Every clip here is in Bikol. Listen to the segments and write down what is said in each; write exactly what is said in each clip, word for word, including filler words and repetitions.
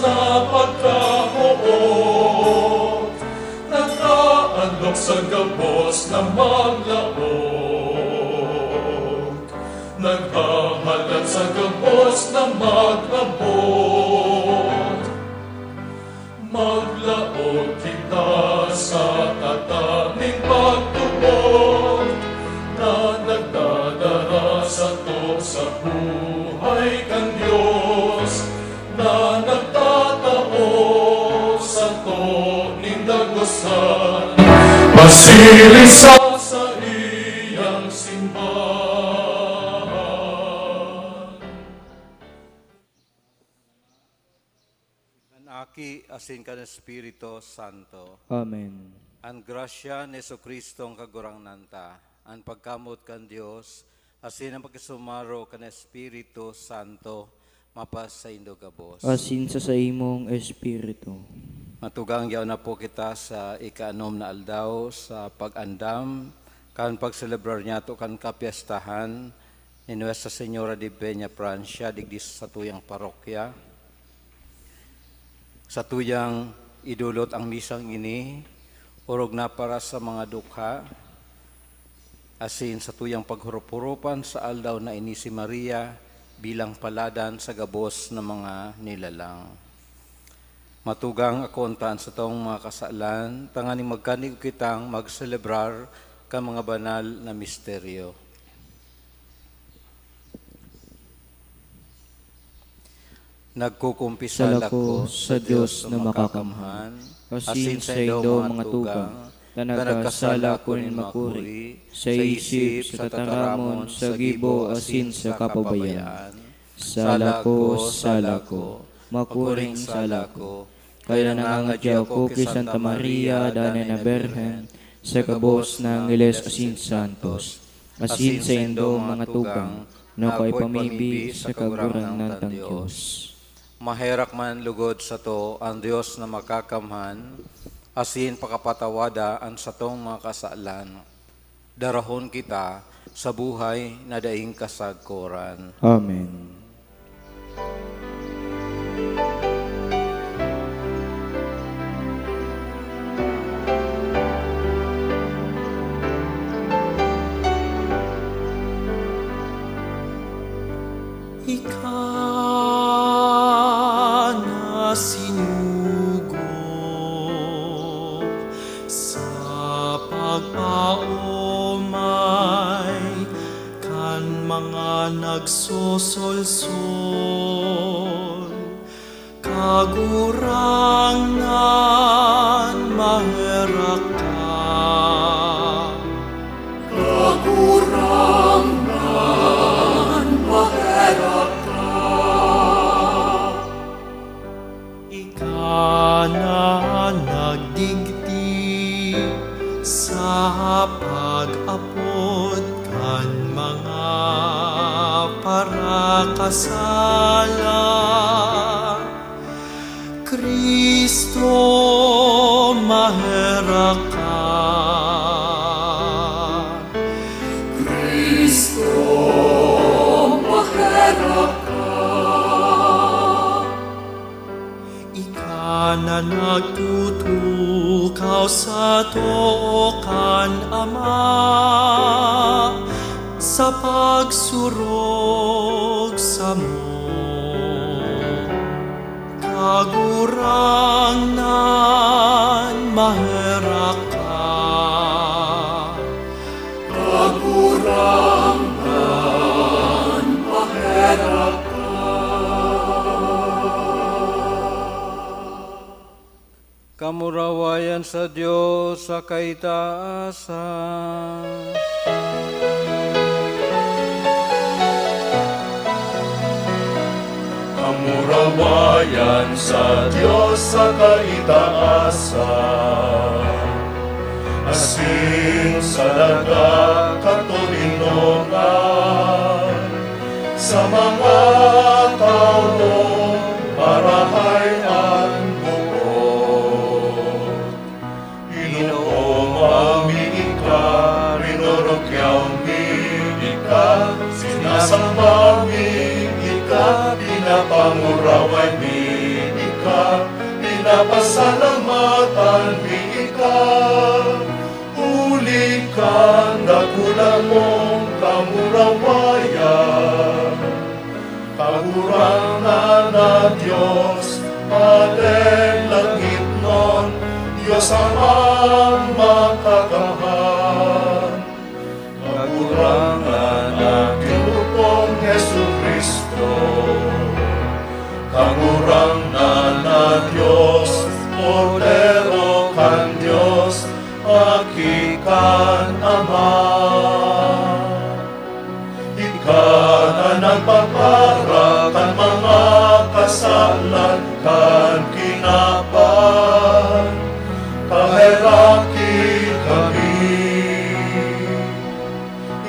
na pagkahoot, nagtaalok sa gabos na maglaog, naghahalat sa gabos na mag-abot. Maglaog kita sa tataning pagtubod na nagdadara sato sa buhay kan Dios, na nagtatao sato nin dagosan. Basili sa saiyang simbahan. Kan Aki asin kan Espiritu Santo. Amen. An grasya ni Jesu-Cristong Kagurangnan ta, an pagkamoot kan Dios, asin an pakisumaro kan Espiritu Santo, mapasaindo gabos. Asin sa saimong espiritu. Matugang, yaon na po kita sa ikaanom na aldaw sa pag-andam kan pagselebrar niyato kan kapyestahan ni Nuestra Señora de Peña Francia digdi sa satuyang parokya. Satuyang idolot ang misang ini, orog na para sa mga dukha, asin satuyang paghurup-hurupan sa aldaw na ini si Maria bilang paladan sa gabos na mga nilalang. Matugang, akoon ta an satong mga kasalan, tanganing magkanig kitang magselebrar kan mga banal na misteryo. Nagkukumpisal ako sa Dios na makakamhan, asin saindo, mga tugang, ta nagkasala ako nin makuri, sa isip, sa tataramon, sa gibo, asin sa kapabayaan. Sala ko, sala ko, makuring sala ko. Kaya nangangadya ako ki Santa Maria, Danay na Birhen, sa gabos na angheles asin santos, asin saindo, mga tugang, na ako ipamibi sa Kagurangnan tang Dios. Maherak man lugod sato an Dios na makakamhan, asin pakapatawada an satong mga kasalan. Darahon kita sa buhay na daing kasagkoran. Amen. Ika na sinugo sa pagpaomay kan mga nagsosolsol. Kagurangnan, maherak ka. Kagurangnan, maherak ka. Ika na nagdigdi sa pag-apod kan mga parakasala. Cristo, maherak ka. Cristo, maherak ka. Ika na nagtutukaw sa too kan Ama sa pagsurog samo. Kagurangnan, maherak ka. Kagurangnan, maherak ka. Kamurawayan sa Dios sa kaitaasan. Kamurawayan sa Dios sa kaitaasan, asin sa daga katoninongan, sa mga tawong marahay an buot. Inoomawon mi ika, rinurukyaw mi ika, sinasamba mi ika, pinapanguraway mi ika. Pasalamatan mi ika, huli kan dakula mong kamurawayan. Kagurangnan na Dios, Padeng langitnon, Dios Amang makakamhan. Kagurangnan na Ginoo kong Jesu-Cristo, Kagurangnan na Dios, Kordero kan Dios, Aki kan Ama. Ika na nagpapara kan mga kasalan kan kinaban, kaheraki kami.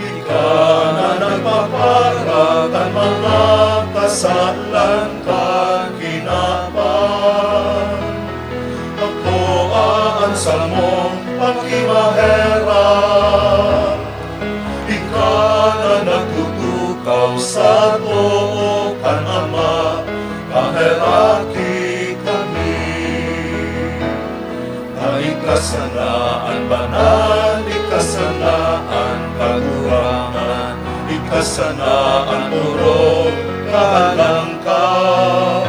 Ika na nagpapara kan mga kasalan kan kinaban. Akoa an samong pakimaherak. Ika na nagtutukaw sa too kan Ama, kaheraki kami. Na ika sana an banal, ika sana an Kagurangnan, ika sana an orog, kahalangkaw.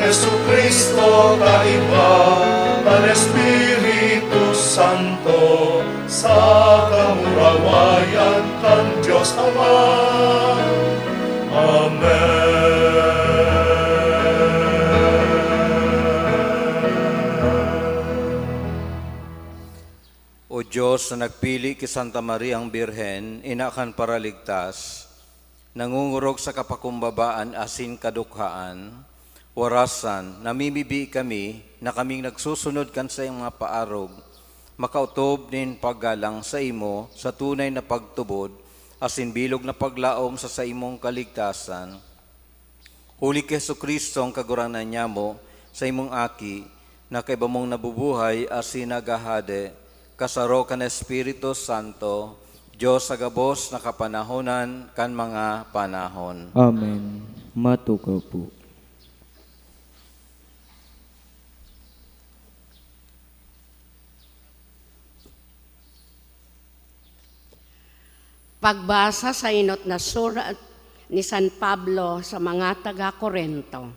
Jesu-Cristo, kaiba kan Espiritu Santo, sa kamurawayan kan Dios Ama. Amen. O Dios na nagpili ki Santa Mariang Birhen, ina kan Paraligtas, nangongorog sa kapakumbabaan asin kadukhaan, warasan, namimibi kami na kaming nagsusunod kan saiyang mga paarog, makaotob nin paggalang saimo sa tunay na pagtubod asin bilog na paglaom sa saimong kaligtasan. Huli ki Jesu-Cristo, an Kagurangnan nyamo, saimong Aki, na kaiba mong nabubuhay asin naghahade, kasaro kan Espiritu Santo, Dios sa gabos na kapanahonan kan mga panahon. Amen. Matukaw po. Pagbasa sa enot na surat ni San Pablo sa mga taga Corinto.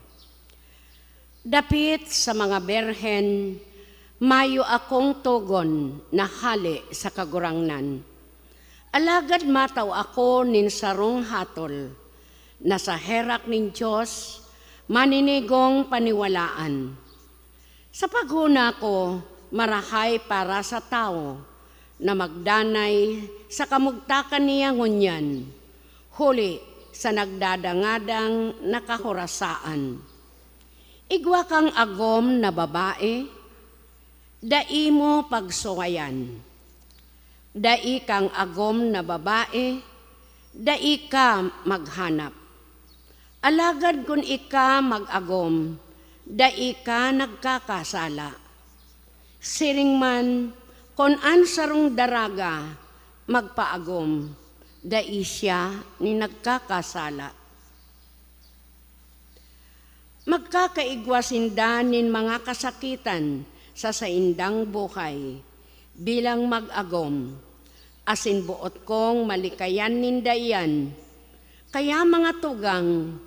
Dapit sa mga birhen, mayo akong togon na hale sa Kagurangnan. Alagad matao ako nin sarong hatol, na sa herak nin Dios maninigong paniwalaan. Sa paghona ko, marahay para sa tawo na magdanay sa kamugtakan niya ngunyan, huli sa nagdadangadang na kahorasaan. Igwa kang agom na babae, dai mo pagsuwayan. Dai kang agom na babae, dai ka maghanap. Alagad kun ika mag-agom, dai ka nagkakasala. Siring man, kun an sarong daraga magpaagom, dai siya nin nagkakasala. Magkakaigwa sinda nin mga kasakitan sa saindang buhay bilang mag-agom, asin boot kong malikayan ninda iyan. Kaya, mga tugang,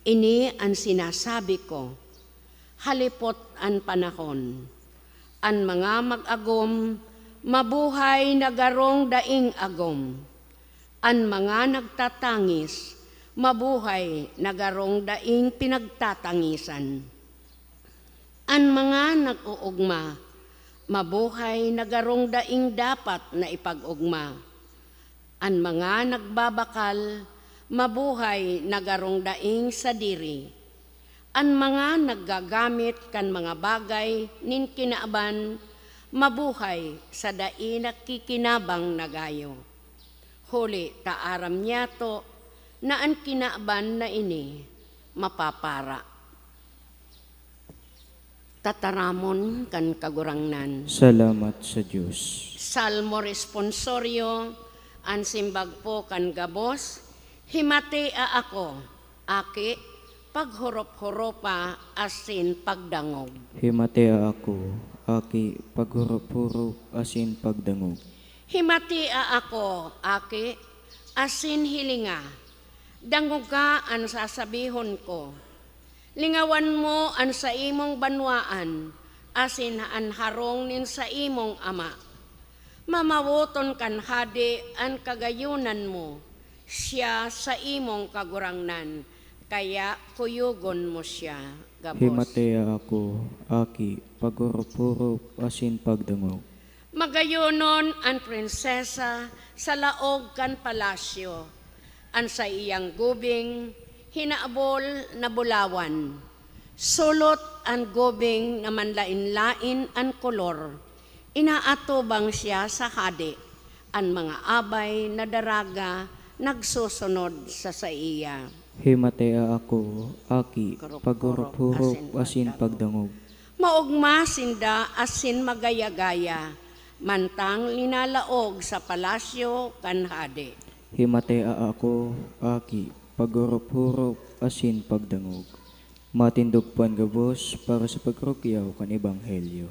ini an sinasabi ko: halipot an panahon. An mga mag-agom, mabuhay na garong daing agom. An mga nagtatangis, mabuhay na garong daing pinagtatangisan. An mga nag-oogma, mabuhay na garong daing dapat na ipag-ogma. An mga nagbabakal, mabuhay na garong daing sadiri. An mga naggagamit kan mga bagay nin kinaban, mabuhay sa dai nakikinabang na gayo. Huli ta aram nyato na an kinaban na ini mapapara. Tataramon kan Kagurangnan. Salamat sa Dios. Salmo Responsorio, an simbag po kan gabos: Himatea ako, aki, Paghorop-horopa asin pagdangog. Himatea ako, aki, paghorop-horop asin pagdangog. Himatea ako, aki, asin hilinga. Dangoga an sasabihon ko. Lingawan mo an saimong banwaan asin an harong nin saimong ama. Mamawoton kan hade an kagayonan mo, siya saimong kagurangnan, kaya kuyogon mo siya gabos. Himatea ako, aki, paghorop-horop asin pagdangog. Magayonon an prinsesa sa laog kan palasyo, an saiyang gubing hinabol na bulawan. Solot an gubing na manlaen-laen an kolor. Inaatubang siya sa hade. An mga abay na daraga nagsusunod sa saiya. Himatea ako, aki, paghorop-horop asin pagdangog. Maogma sinda asin magaya-gaya, mantang linalaog sa palasyo kan hade. Himatea ako, aki, paghorop-horop asin pagdangog. Matindog po an gabos para sa pagrukyaw kan Ebanghelyo.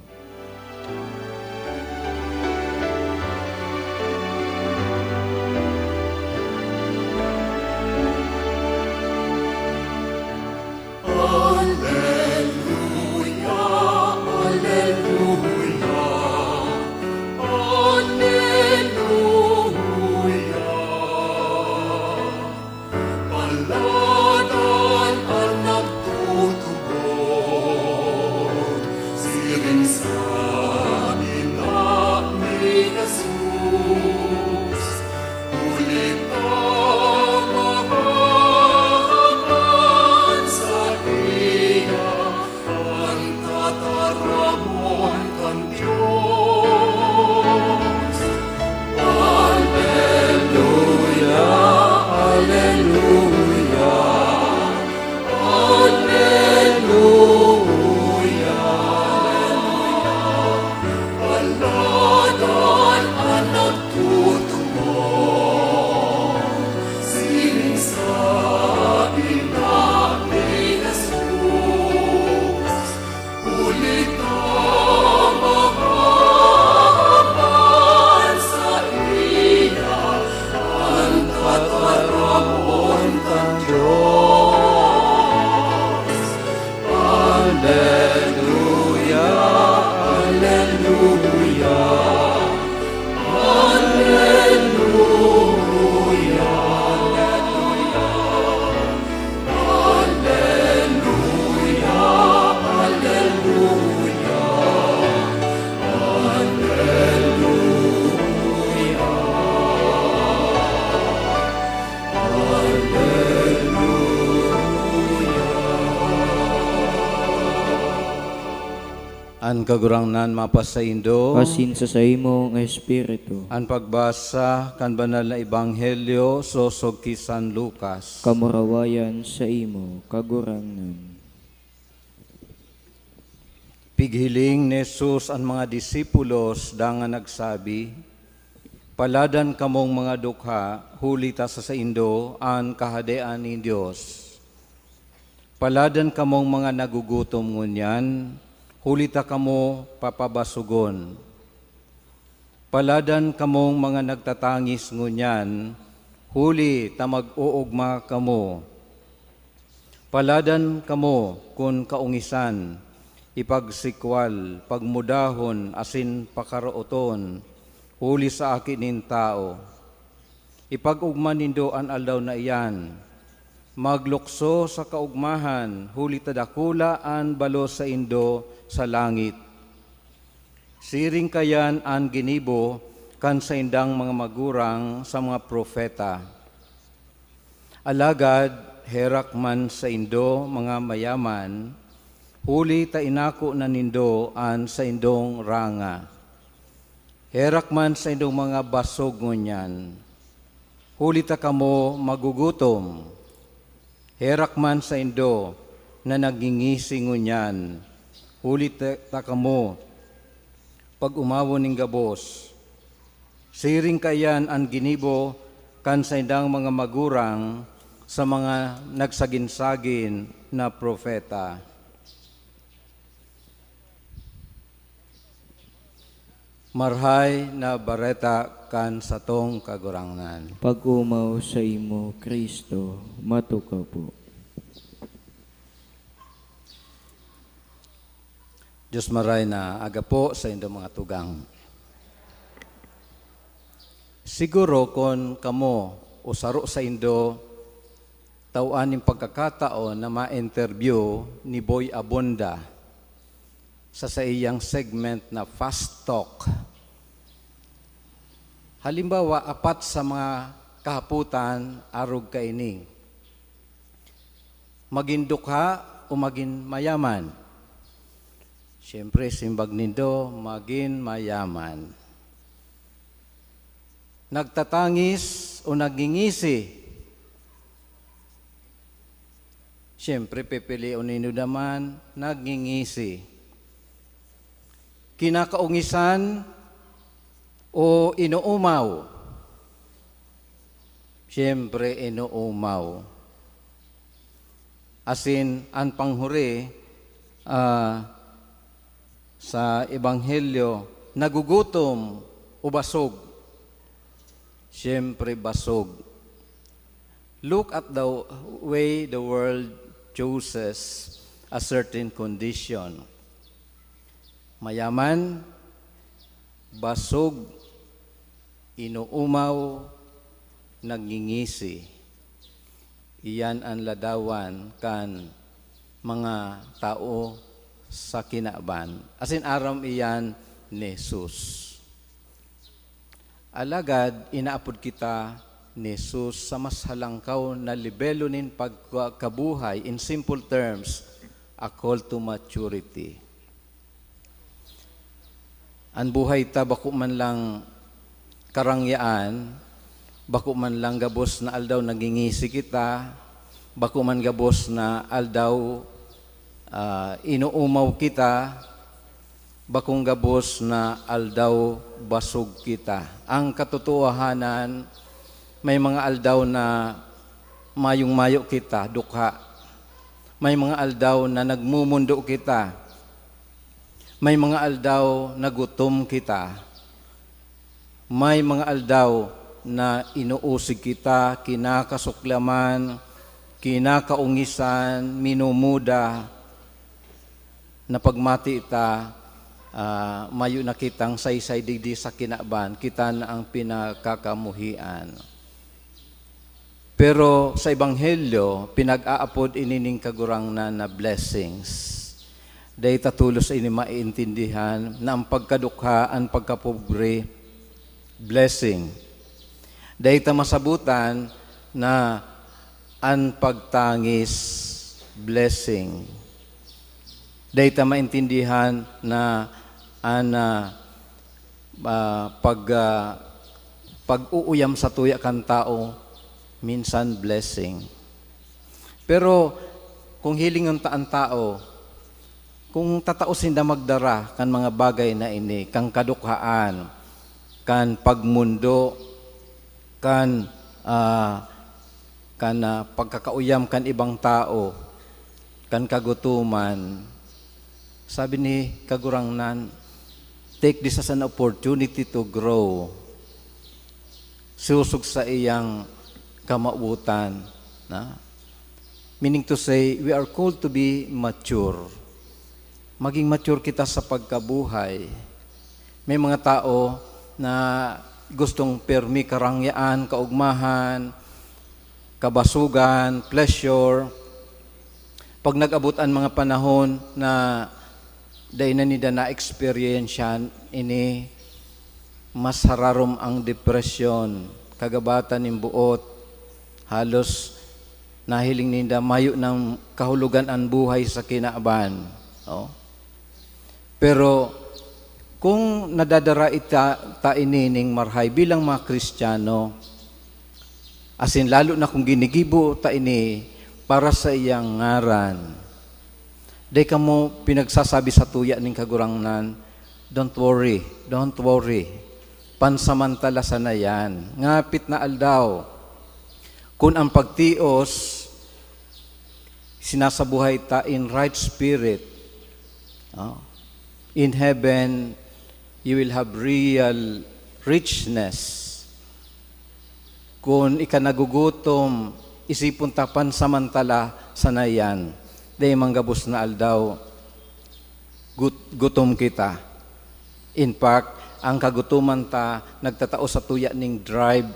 Aleluya, aleluya, aleluya. Paladan an nagtutubod, siring sa ina ni Jesus. Huli ta mahahapan saiya an tataramon kan Dios. Aleluya, aleluya, aleluya. Paladan an nagtutubod, siring sa ina ni Jesus. Huli ta mahahapan saiya an tataramon kan Dios. Aleluya, aleluya, aleluya, aleluya. Aleluya, aleluya, aleluya, aleluya. An Kagurangnan mapasaindo. Asin sa saimong espiritu. An pagbasa kan Banal na Ebanghelyo sosog ki San Lucas. Kamurawayan saimo, Kagurangnan. Pighiling ni Jesus an mga disipulos dangan nagsabi, "Paladan kamong mga dukha, huli ta sa saindo an Kahadean nin Dios. Paladan kamong mga nagugutom ngunyan, huli ta kamo papabasogon. Paladan kamong mga nagtatangis ngunyan, huli ta mag-oogma kamo. Paladan kamo kun kaongisan, ipagsikwal, pagmudahon asin pakarooton, huli sa Aki nin Tawo. Ipag-ogma nindo an aldaw na iyan. Maglukso sa kaogmahan, huli ta dakula an balos saindo sa langit. Siring kaiyan an ginibo kan saindang mga magurang sa mga propeta. Alagad herak man saindo, mga mayaman, huli ta inako na nindo an saindong ranga. Herak man saindong mga basog ngunyan, huli ta kamo magugutom. Herak man saindo na nangingisi ngunyan, huli ta, ta kamo pag-omawon nin gabos. Siring kaiyan an ginibo kan saindang mga magurang sa mga nagsagin-sagin na propeta. Marhay na bareta kan satong Kagurangnan. Pag-omaw saimo, Cristo, matukaw po. Dios maray na aga po saindo mga tugang. Siguro kun kamo o saro saindo tawan nin pagkakataon na ma-interview ni Boy Abunda sa saiyang segment na Fast Talk. Halimbawa, apat sa mga kahapotan arog kaini. Magin dukha o magin mayaman? Siyempre, simbag nindo, magin mayaman. Nagtatangis o nagngingisi? Siyempre, pipilion nindo naman, nagngingisi. Kinakaungisan o inuumaw? Siyempre, inuumaw. Asin, an panghuri, ah, sa Ebanghelyo, nagugutom o basog? Siyempre, basog. Look at the way the world chooses a certain condition. Mayaman, basog, inuumaw, nagngingisi. Iyan an ladawan kan mga tao sa kinaban. Asin aram iyan ni Jesus. Alagad inaapod kita ni Jesus sa mas halangkaw na lebelo nin pagka-, kabuhay. In simple terms, a call to maturity. An buhay ta bako man lang karangyaan, bako man lang gabos na aldaw nagngingisi kita, bako man gabos na aldaw, ah, inuumaw kita, bakong gabos na aldaw basog kita. Ang katotohanan, may mga aldaw na mayong-mayo kita, dukha. May mga aldaw na nagmumundo kita. May mga aldaw na gutom kita. May mga aldaw na inuusig kita, kinakasuklaman, kinakaungisan, minumuda, na pagmati ta, ah, mayo na kitang saysay digdi sa kinaban, kita na ang pinakakamuhian. Pero sa Ebanghelyo, pinag-aapod ini nin Kagurangnan na blessings. Dai ta tolos ini maintindihan na ang pagkadukha, an pagkapobre, blessing. Dai ta masabotan na an pagtangis, blessing. Dai ta maintindihan na an, ah, ah, pag, ah, pag-uuyam sa tuya kan tao, minsan blessing. Pero kung hilingon ta an tao, kung tatao sinda magdara kan mga bagay na ini, kan kadukhaan, kan pagmundo, kan, ah, kan, ah, pagkakauyam kan ibang tao, kan kagutoman, sabi ni Kagurangnan, "Take this as an opportunity to grow." Sosog sa iyang kamawotan, na? Meaning to say, we are called to be mature. Maging mature kita sa pagkabuhay. May mga tao na gustong permi karangyaan, kaugmahan, kabasogan, pleasure. Pag nag-abot an mga panahon na dai na ninda na-experiensyan ini, mas hararom ang depresyon, kagabatan nin boot, halos nahiling ninda mayo nang kahulogan an buhay sa kinaban, no? Pero kung nadadara ita, ta ini ning marhay bilang mga Kristiyano, asin lalo na kung ginigibo ta ini para sa iyang ngaran, dai kamo pinagsasabi sa tuya nin Kagurangnan, "Don't worry, don't worry. Pansamantala sana yan. Ngapit na aldaw, kun an pagtios Sinasabuhay ta in right spirit. Oh. In heaven, you will have real richness. Kun ika nagugutom, isipon ta pansamantala sana iyan. Dai man gabos na aldaw, gut-, gutom kita. In fact, ang kagutoman ta nagtatao sa tuya ning drive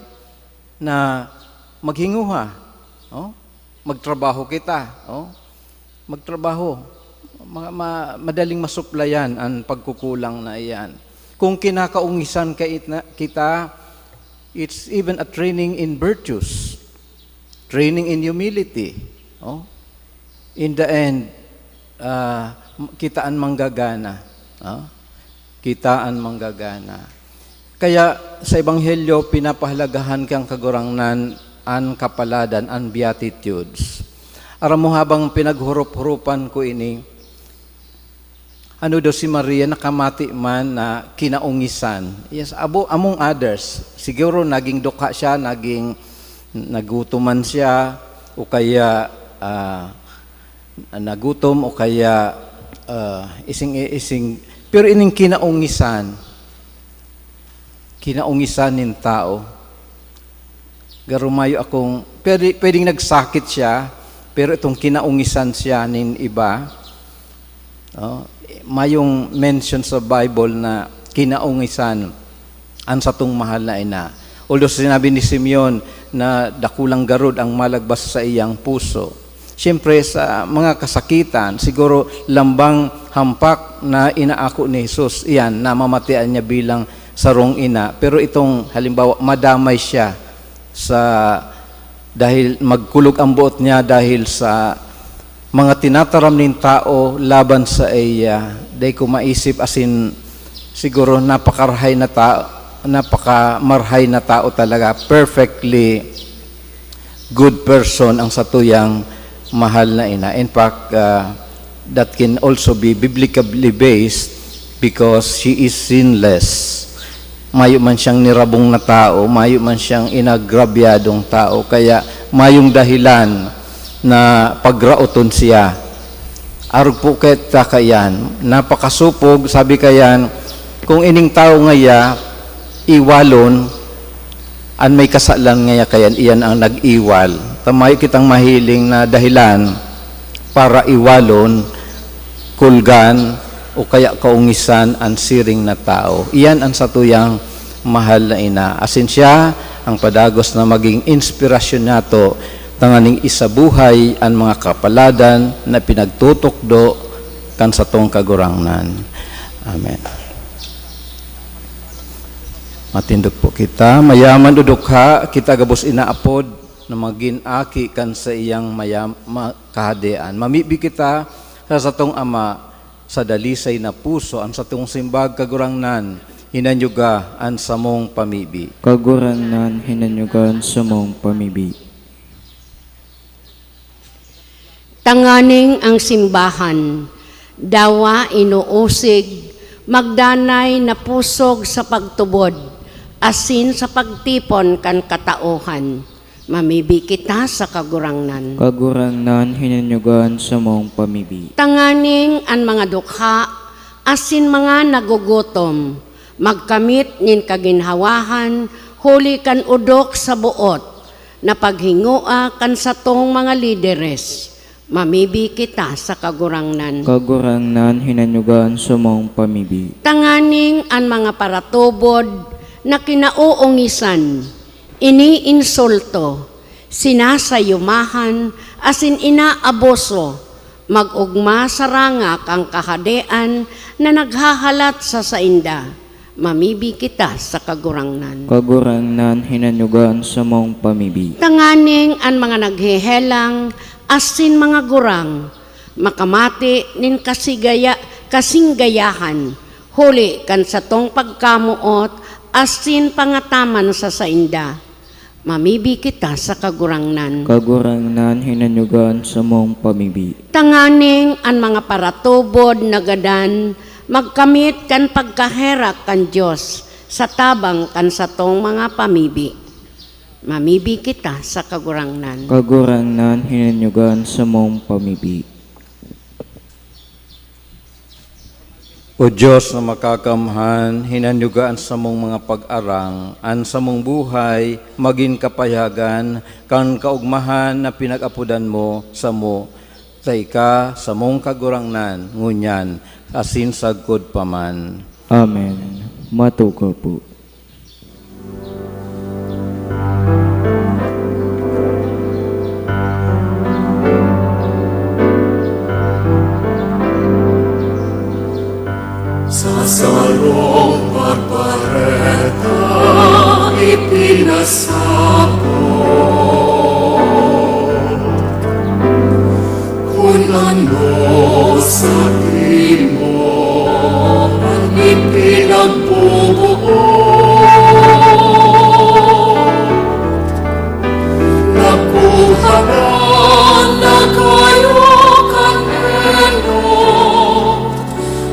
na maghinguha, oh, magtrabaho kita, oh, magtrabaho. Ma-, ma-, madaling masuplayan an pagkukulang na iyan. Kung kinakaungisan ka-, itna-, kita, it's even a training in virtues, training in humility. Oh. In the end, ah, kita an manggagana. Oh. Kita an manggagana. Kaya sa Ebanghelyo, pinapahalagahan kan Kagurangnan an kapaladan, an Beatitudes. Aram mo, habang pinaghurop-huropan ko ini, ano daw si Maria, nakamati man na kinaungisan. Yes, abo, among others, siguro naging dukha siya, naging nagutom man siya, o kaya, ah, nagutom, o kaya, ah, ising, ising, pero ining kinaungisan, kinaungisan nin tao. Garo mayo akong, pwede, pwedeng nagsakit siya, pero itong kinaungisan siya nin iba, oh, mayong mention sa Bible na kinaungisan an satong mahal na ina. Although sinabi ni Simeon na dakulang garod ang malagbas sa iyang puso. Siyempre, sa mga kasakitan, siguro lambang hampak na inaako ni Jesus, iyan, namamatean niya bilang sarong ina. Pero itong, halimbawa, madamay siya sa, dahil magkulog ang boot niya dahil sa mga tinataram nin tao laban sa iya. Dai ko maisip, asin siguro napakarahay na ta-, napakamarhay na tao talaga, perfectly good person ang satuyang mahal na ina. In fact, ah, that can also be biblically based because she is sinless. Mayo man siyang nirabong na tao, mayo man siyang inagrabyadong tao, kaya mayong dahilan na pagraoton siya. Arog po kaya ta kaiyan, napakasopog, sabi kaiyan, kung ining tawo ngaya, iwalon, an may kasalan ngaya kaiyan, iyan ang nag-iwal. Ta mayo kitang mahiling na dahilan para iwalon, kulgan, o kaya kaungisan an siring na tawo. Iyan an satuyang mahal na ina. Asin siya ang padagos na maging inspirasyon nato tanganing isabuhay an mga kapaladan na pinagtutukdo kan satong Kagurangnan. Amen. Matindog po kita. Mayaman o dukha, kita gabos inaapod na magin aki kan saiyang mayam-, ma-, kahadean. Mamibi kita sa satong Ama sa dalisay na puso. An satong simbag, Kagurangnan, hinanyuga an samong pamibi. Kagurangnan, hinanyuga an samong pamibi. Tanganing ang simbahan, dawa inuusig, magdanay na pusog sa pagtubod, asin sa pagtipon kan katauhan. Mamibi kita sa Kagurangnan. Kagurangnan, hinanyuga an samong pamibi. Tanganing an mga dukha asin mga nagugutom magkamit nin kaginhawahan huli kan odok sa boot na paghingoa kan satong mga lideres. Mamibi kita sa Kagurangnan. Kagurangnan, hinanyuga an samong pamibi. Tanganing an mga paratubod na kinauungisan, iniinsulto, sinasayumahan, asin inaabuso, mag-ogma sa ranga kan kahadean na naghahalat sa sainda. Mamibi kita sa Kagurangnan. Kagurangnan, hinanyuga an samong pamibi. Tanganing an mga naghehelang asin mga gurang makamati nin kasigaya-, kasinggayahan huli kan satong pagkamoot asin pangataman sa sainda. Mamibi kita sa Kagurangnan. Kagurangnan, hinanyuga an samong pamibi. Tanganing an mga paratubod na gadan magkamit kan pagkaherak kan Dios sa tabang kan satong mga pamibi. Mamibi kita sa Kagurangnan. Kagurangnan, hinanyugan samong pamibi. O Diyos na makakamhan, hinanyuga an samong mga pag-arang, an samong buhay magin kapayagan kan kaogmahan na pinag-apodan mo samo. Dai ka samong Kagurangnan, ngunyan, asin sagkod pa man. Amen. Matukaw po. Sa sarong pagbareta ipinasabot, kun ano sa imo an ipinagbubuo. Nakuha na kayo kan enot,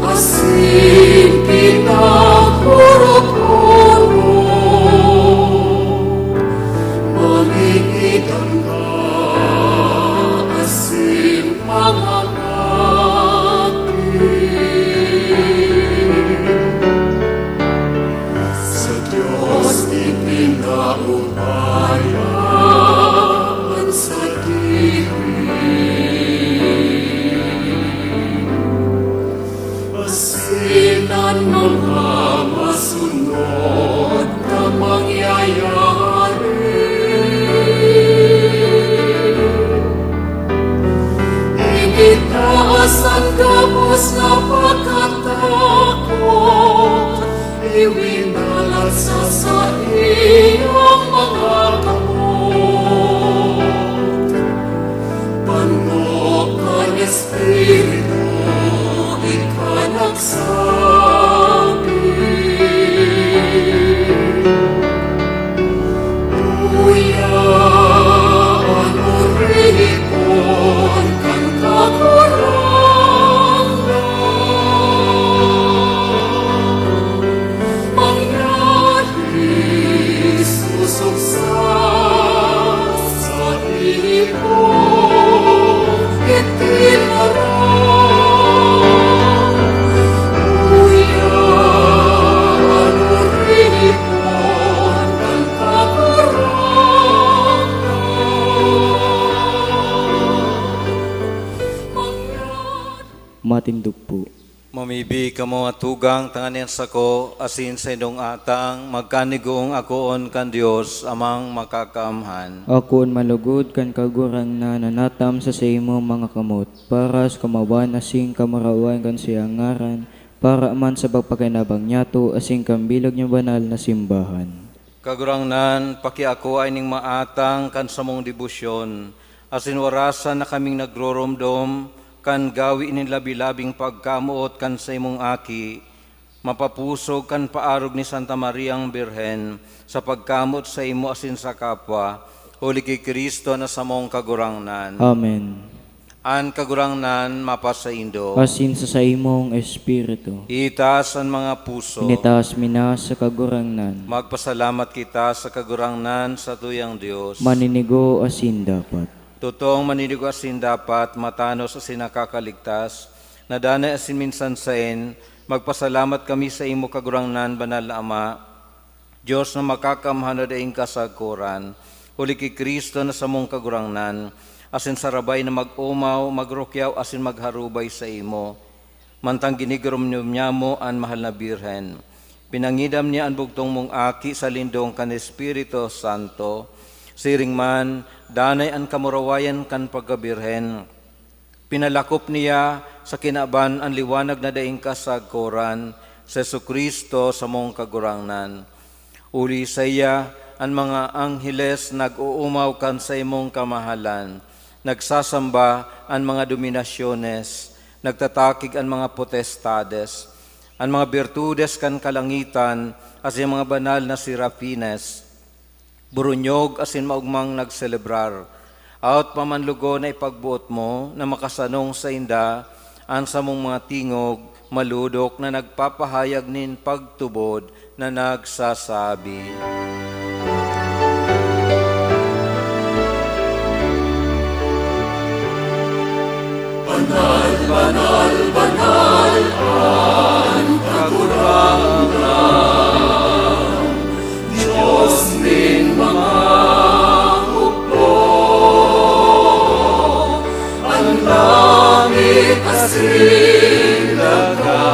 asin pinaghurot-hurot, mangingidan ka asin mangangati. Sa Dios ipinaubaya an sadiri, asin an mga masunod na mangyayari. Initaas an gabos na pagkatakot, iwinalat sa saiyang mga kamot. Panok kan Espiritu, ika nagsabi, "Uya an oripon kan Kagurangnan." Mangyari susog sa saimo itinaram. Uya an oripon kan Kagurangnan. Mangyari. Matindog po. Mamibi kamo, mga tugang, tanganing an sako asin saindong atang magkanigoong akoon kan Dios Amang Makakaamhan. Akoon malugod kan Kagurangnan na natam sa saimong mga kamot, para sa kamawan asin kamurawayan kan saiyang ngaran, para man sa pagpakainabang niyato asin kan bilog niyang banal na simbahan. Kagurangnan, pakiakoa ining maatang kan samong debosyon, asin warasan na kaming nagroromdom kan gawi nin labi-labing pagkamoot kan saimong Aki, mapapusog kan paarog ni Santa Mariang Birhen, sa pagkamoot saimo asin sa kapwa, huli ki Cristo na samong Kagurangnan. Amen. An Kagurangnan mapasaindo. Asin sa saimong espiritu. Itaas an mga puso. Initaas mi na sa Kagurangnan. Magpasalamat kita sa Kagurangnan, satuyang Dios. Maninigo asin dapat. Totoong maninigo asin dapat, matanos asin nakakaligtas, na danay asin minsan saen, magpasalamat kami saimo, Kagurangnan, Banal na Ama, Dios na makakaamhan na daing kasagkoran, huli ki Cristo na samong Kagurangnan, asin sarabay na mag-omaw, magrukyaw, asin magharubay saimo, mantang ginigiromdom nyamo an mahal na Birhen. Pinangidam niya an bugtong mong Aki sa lindong kan Espiritu Santo. Siring man, danay an kamurawayan kan pagkabirhen. Pinalakop niya sa kinaban an liwanag na daing kasagkoran, si Jesu-Cristo, samong Kagurangnan. Huli saiya, an mga angheles nag-oomaw kan saimong kamahalan, nagsasamba an mga dominasyones, nagtatakig an mga potestades, an mga birtudes kan kalangitan, asin mga banal na serafines. Boronyog asin maogmang nagselebrar. Hawot pa man logod na ipagboot mo na makasanong sainda an samong mga tingog, malodok na nagpapahayag nin pagtubod na nagsasabi, Kagurangnan, Dios nin mga hukbo, an langit asin daga,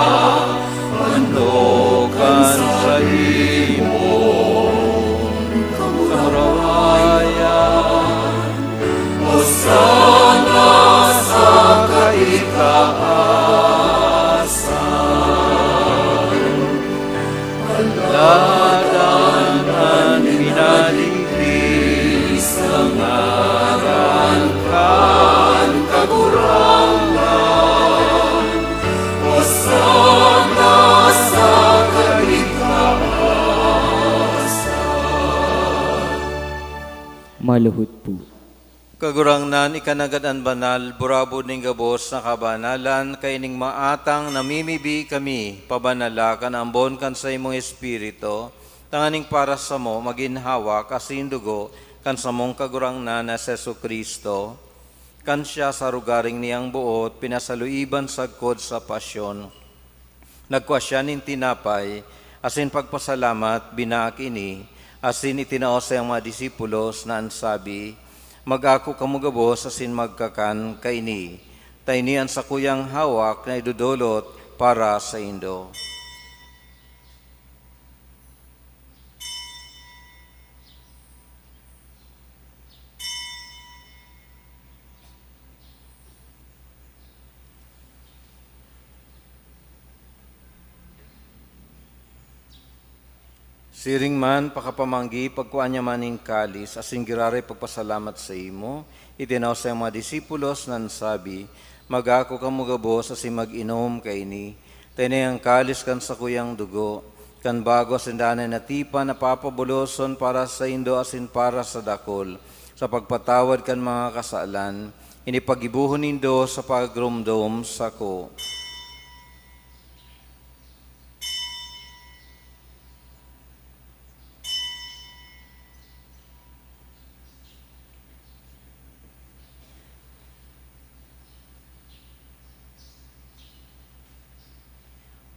manokan sa imong kamurawayan. Hosana sa kaitaasan. Aladan an minaligdi sa ngaran kan Kagurangnan. Hosana sa kaitaasan. Maluhod po. Kagurangnan, ika nanggad an banal, burabod nin gabos na kabanalan, kaining maatang namimibi kami, pabanala kan ambon kan saimong Espiritu, tanganing para samo magin hawak asin dugo kan samong Kagurangnan na si Jesu-Cristo. Kan siya sa arogaring niyang boot, pinasaluiban sagkod sa pasyon. Nagkua siya nin tinapay, asin pagpasalamat, binaak ini, asin itinao sa iyang mga disipulos na an sabi, "Mag-ako kamo gabos asin magkakan kaini, ta ini an sakuyang hawak na idodolot para saindo." Siring man, pakapamanggi, pagkua niya man nin kalis, asin giraray pagpasalamat saimo, itinao sa mga disipulos na sabi, "Mag-ako kamo gabos asin mag-inom kaini. Ta ini an kalis kan sakuyang dugo, kan bago asin danay na tipan na papaboloson para saindo asin para sa dakul, sa pagpatawad kan mga kasalan. Ini paggibohon nindo sa pagromdom sako."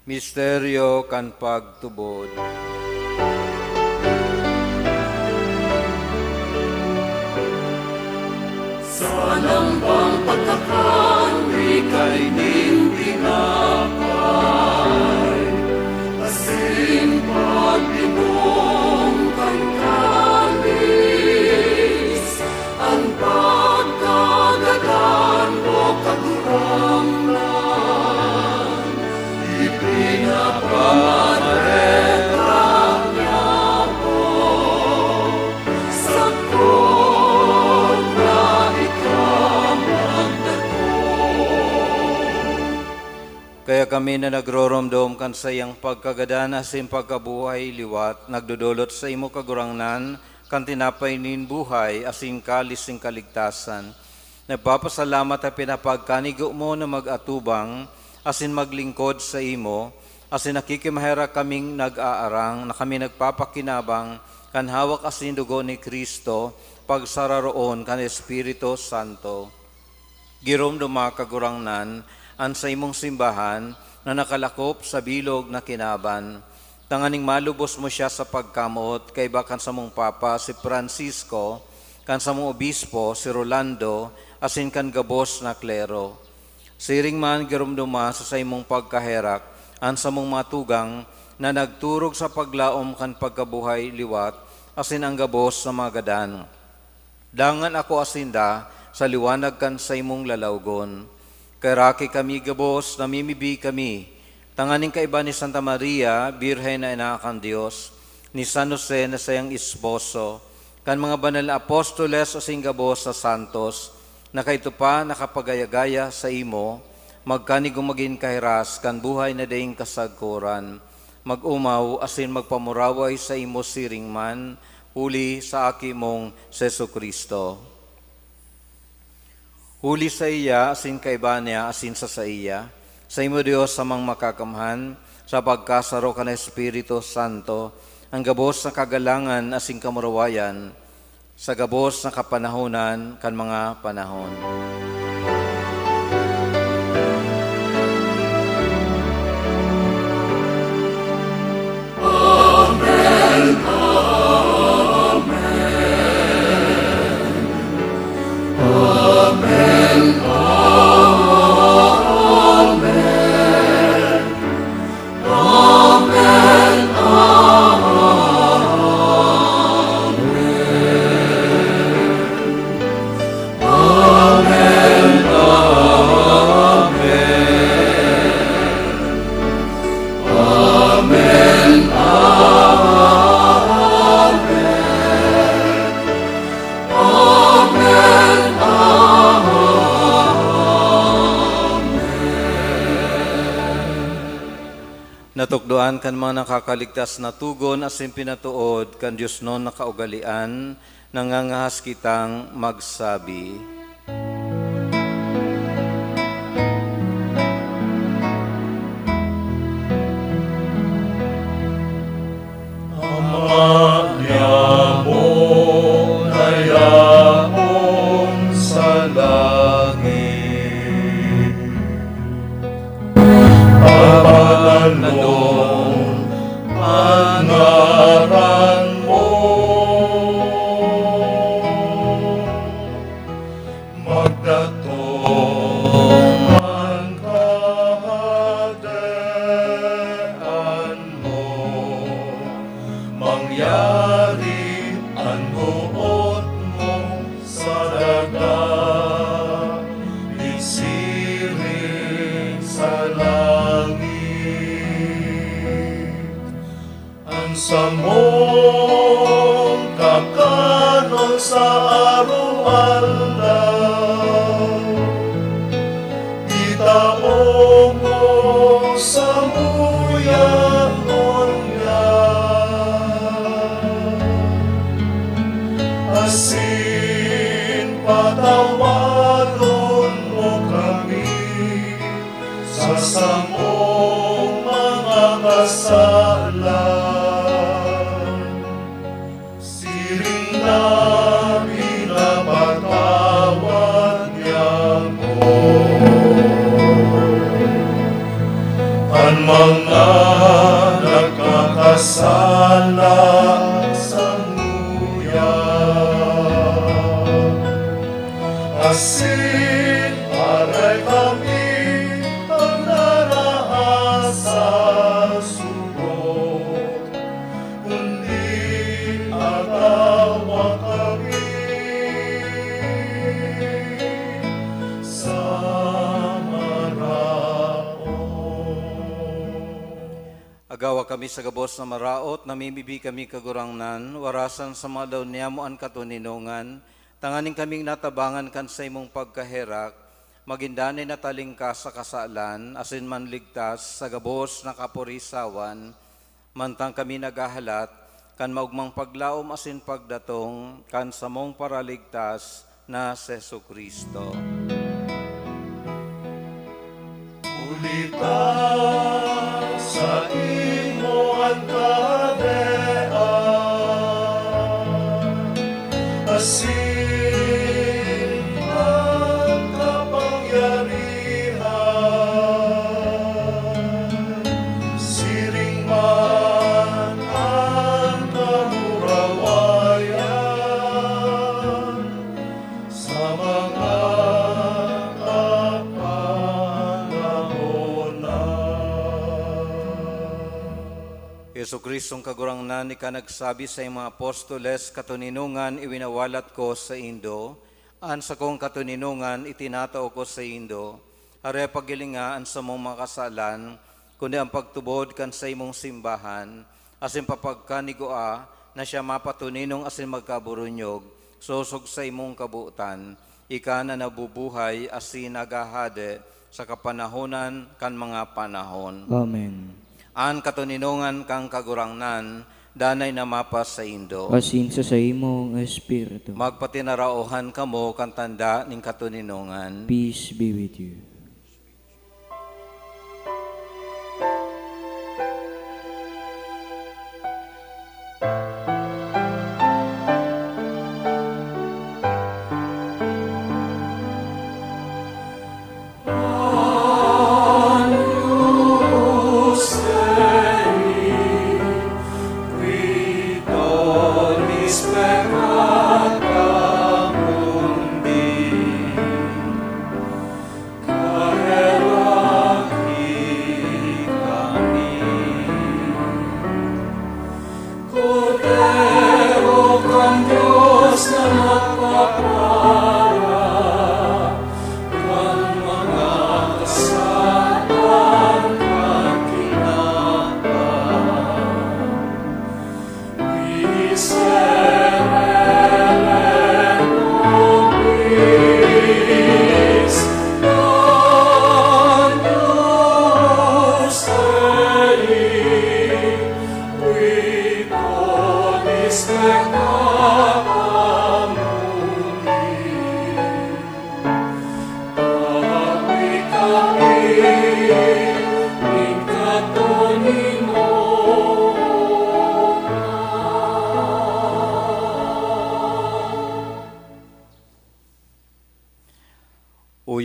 Misteryo kan pagtubod. Sa lambang pagkakan mi kaining tinapay, asin pag-inom kan kalis, an pagkagadan mo, Kagurangnan, ipinapamareta niya po, sakot na ika magdakop. Kaya kami na nagroromdom kan saiyang pagkagadan asin pagkabuhay liwat, nagdodolot saimo, Kagurangnan, kan tinapay nin buhay asin kalis nin kaligtasan. Nagpapasalamat ta pinapagkanigo mo na mag-atubang asin maglingkod saimo, asin nakikimaherak kaming nag-aarang na kami nagpapakinabang kan hawak asin dugo ni Cristo, pagsararoon kan Espiritu Santo. Giromdoma, Kagurangnan, an saimong simbahan na nakalakop sa bilog na kinaban, tanganing malubos mo siya sa pagkamoot kaiba kan samong Papa, si Francisco, kan samong Obispo, si Rolando, asin kan gabos na klero. Siring man, giromdoma sa saimong pagkaherak an samong mga tugang na nagturog sa paglaom kan pagkabuhay liwat asin an gabos na mga gadan. Dangan ako asinda sa liwanag kan saimong lalawgon. Kaheraki kami gabos, namimibi kami, tanganing kaiba ni Santa Maria, Birhen na Ina kan Dios, ni San Jose na saiyang esposo, kan mga banal na apostoles asin gabos na santos, na kaidto pa nakapagaya-gaya saimo, magkanigong magin kahiras kan buhay na daing kasagkoran. Mag-omaw asin magpamuraway saimo siring man, huli sa Aki mong si Jesu-Cristo. Huli saiya, asin kaiba niya, asin sa saiya, saimo, Dios Amang Makakamhan, sa pagkasaro kan Espiritu Santo, an gabos na kagalangan asin kamurawayan, sa gabos na kapanahonan kan mga panahon. Natukdoan kan mga nakakaligtas na togon asin pinatood kan diosnon na kaugalean, nangangahas kitang magsabi. Ama niamo na yaon sa langit, papalanon an ngaran mo. Magdatong an Kahadean mo, mangyari an boot mo sa daga, isiring sa langit. An samong kakanon sa araw-araw, itao mo samuya ngunyan, asin patawaron mo kami sa samong mga kasalan, siring na pinapatawad niamo an mga nagkakasala samuya. Asin aray kami an narahay sa sugot, kundi agawa kami sa maraot. Agawa kami sa gabos na maraot, namimibi kami, Kagurangnan, warasan sa mga aldaw niyamo an katoninongan, tanganing kaming natabangan kan saimong pagkaherak, magin danay na talingkas sa kasalan, asin manligtas sa gabos na kapurisawan, mantang kami naghahalat kan maogmang paglaom asin pagdatong kan samong Paraligtas na si Jesu-Cristo. Huli ta saimo an kahadean, asin an kapangyarihan, siring man an kamurawayan sa mga kapanahonan. Jesu-Cristong Kagurangnan, ika nagsabi sa iyong mga apostoles, "Katoninongan iwinawalat ko saindo, an sakong katoninongan itinatao ko saindo." Aray paghilinga an samong mga kasalan, kundi an pagtubod kan saimong simbahan, asin papagkanigua na siya mapatoninong asin magkaburunyog, sosog saimong kabotan, ika na nabubuhay asin naghahade sa kapanahonan kan mga panahon. Amen. An katoninongan kan Kagurangnan danay na mapasaindo. Asin sa saimong espiritu. Magpatinaraohan kamo kan tanda nin katoninongan. Peace be with you.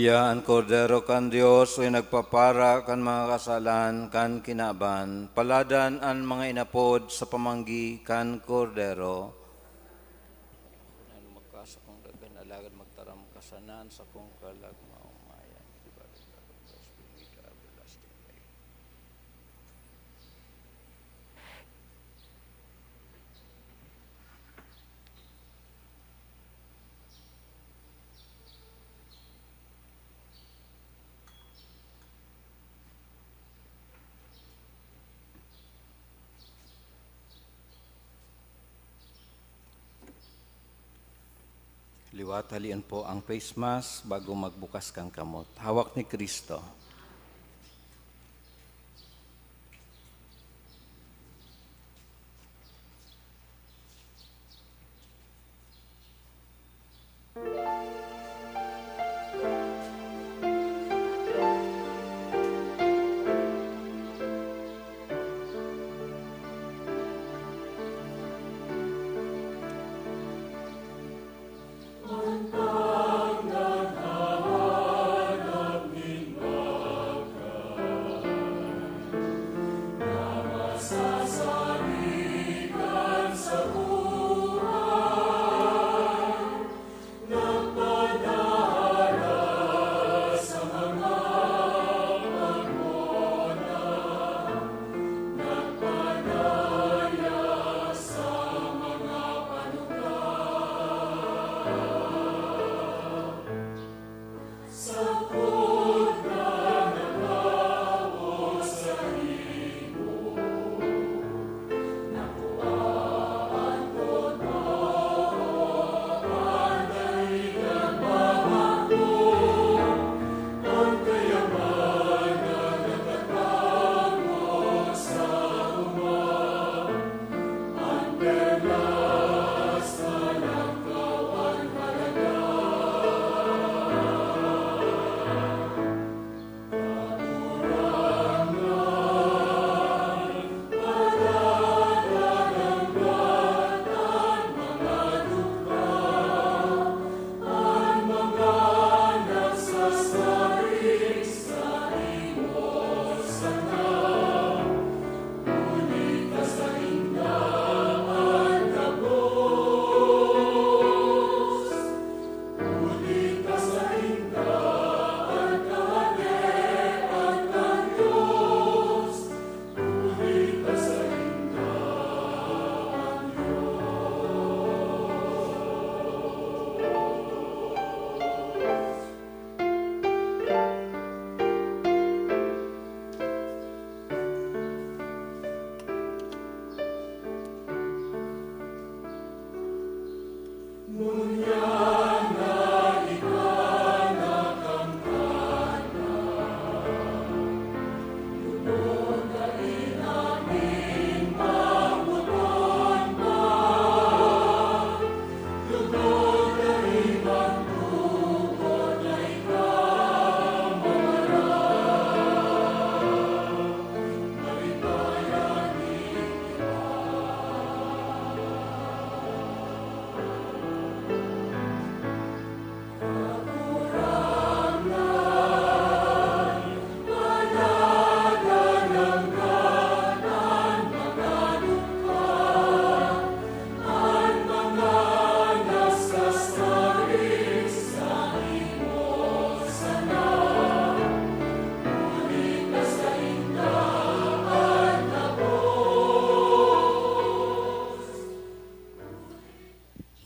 Iya an Kordero kan Dios, oy nagpapara kan mga kasalan kan kinaban. Paladan an mga inapod sa pamanggi kan Kordero. Ano magkasa kong dagan, alagad magtaram kasanan sa kong kalagmaomayan. Liwat, halion po ang face mask bago magbukas kan kamot. Hawak ni Cristo.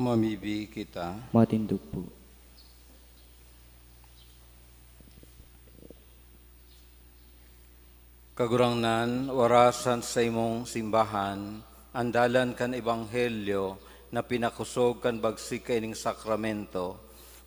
Mamibi kita. Matindog po. Kagurangnan, warasan sa imong simbahan, an dalan kan ebanghelyo na pinakosog kan bagsik kaining sakramento,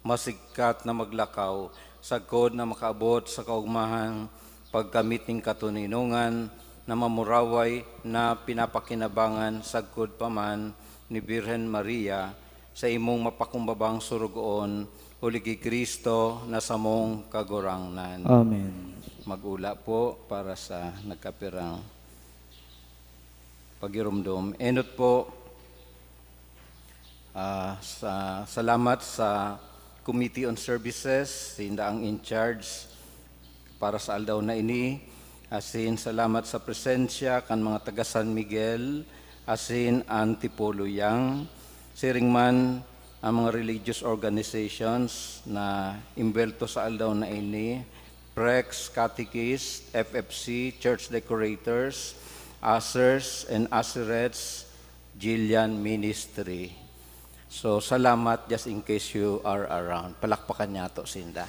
masigkat na maglakaw, sagkod na makaabot sa kaogmahan pagkamit nin katoninongan na mamuraway na pinapakinabangan sagkod pa man ni Birhen Maria, sa imong mapakumbabang sorogoon, huli ki Cristo na samong Kagurangnan. Amen. Mag-ula po para sa nagkapirang pagiromdom. Enot po, ah, sa, salamat sa Committee on Services, sinda ang in charge para sa aldaw na ini. Asin salamat sa presensya kan mga taga San Miguel asin Antipolo Yang. Siring man ang mga religious organizations na imbwelto sa aldaw na ini, prex, catechist, F F C, church decorators, ushers, and usherettes, Jillian Ministry. So, salamat just in case you are around. Palakpakan niyato sinda.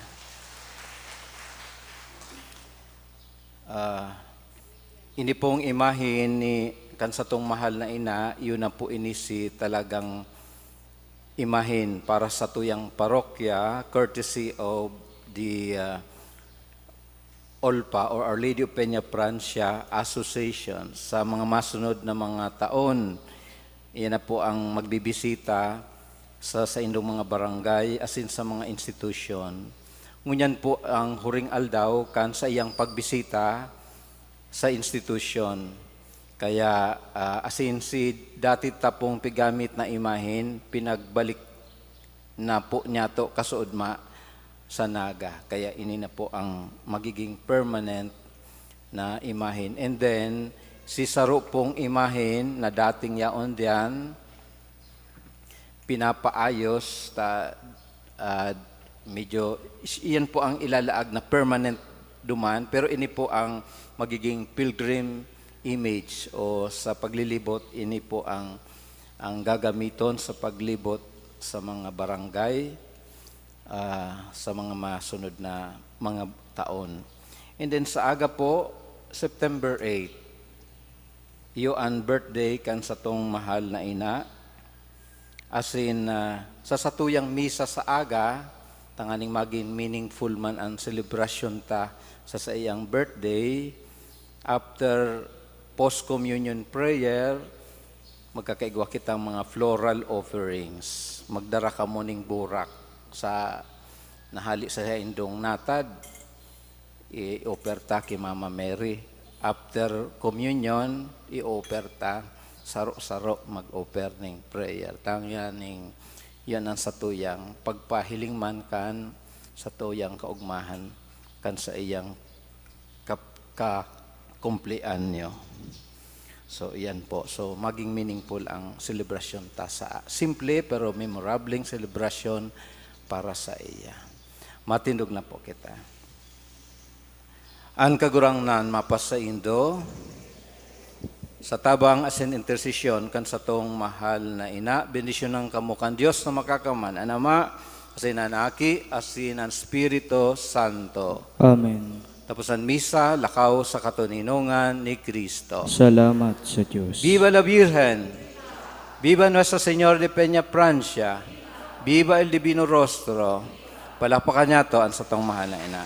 Ah, ini pong imahen ni kan satong mahal na ina, iyo na po ini si talagang imahen para sa tuyang parokya, courtesy of the, ah, OLPA or Our Lady of Peña Francia Association sa mga masunod na mga taon. Iyan na po ang magbibisita sa saindong mga barangay asin sa mga institusyon. Ngunyan po ang huring aldaw kan sa iyang pagbisita sa institusyon. Kaya, ah, asin si dati tapong pigamit na imahen, pinagbalik na po niyato kasuodma sa Naga. Kaya ini na po ang magiging permanent na imahen. And then, si saro pong imahen na dating yaon diyan, pinapaayos ta, ah, medyo, iyan po ang ilalaag na permanent duman, pero ini po ang magiging pilgrim image o sa paglilibot, ini po ang, ang gagamiton sa paglibot sa mga barangay, ah, sa mga masunod na mga taon. And then sa aga po, September eight, iyo an birthday kan satong mahal na ina. Asin, ah, sa satuyang misa sa aga, tanganing magin meaningful man an selebrasyon ta sa saiyang birthday, after post-communion prayer, magkakaigwa kitang mga floral offerings. Magdara kamo ning burak sa nahali sa saindong natad, i-offer ta ki Mama Mary. After communion, i-offer ta, saro-saro mag-offer ning prayer. Tanganing yan ang satuyang pagpahiling man kan satuyang kaugmahan kan saiyang kap-, kakumpleanyo. So, iyan po. So, maging meaningful ang selebrasyon ta sa simple pero memorableng selebrasyon para sa iya. Matindog na po kita. An Kagurangnan mapasaindo sa tabang asin intersesyon kan satong mahal na ina, bendisyonan kamo kan Dios na Makakaman, an Ama, asin an Aki, asin an Espiritu Santo. Amen. Tapos an misa, lakaw sa katoninongan ni Cristo. Salamat sa Diyos. Viva la Virgen! Viva Nuestra Señora de Peña Francia! Viva el Divino Rostro! Palakpakan niyato an satong mahal na ina.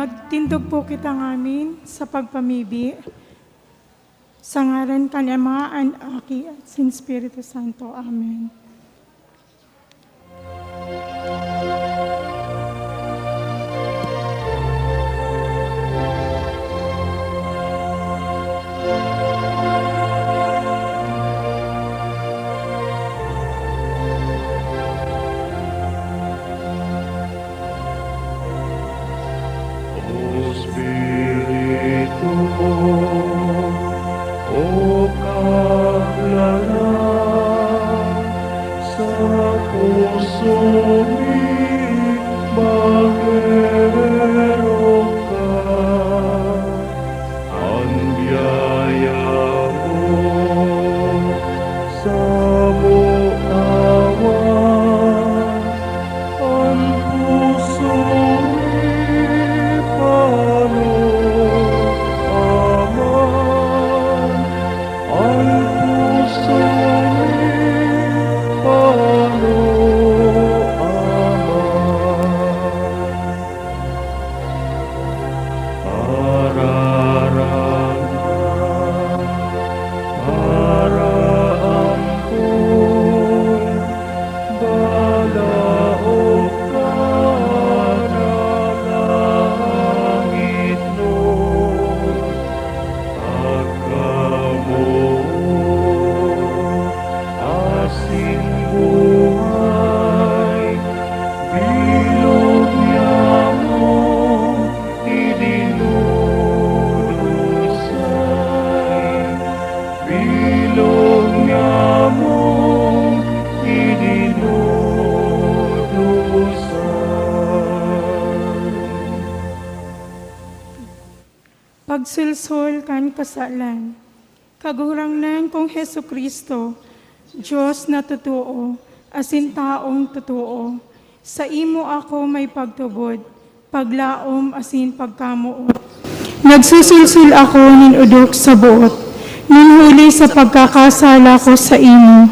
Magtindog po kita ngamin sa pagpamibi. Sa ngaran kan Ama, an Aki, at sin Espiritu Santo. Amen. O Espiritu, o Kaglalang, sa puso mi mag-erok ka. An biyaya mo samo tawan, an puso mi pano, Ama, an puso mi pano, Ama. Pararangan, paraampon, balaog ka na langitnon, pagkamoot asin buhay, bilog niya mong idinudusay, bilog niya mong idinudusay. Pagsulsol kan kasalan. Kagurangnan kong Jesu-Cristo, Dios na totoo, asin taong totoo, saimo ako may pagtubod, paglaom asin pagkamoot. Nagsusulsol ako nin odok sa boot, nin huli sa pagkakasala ko saimo.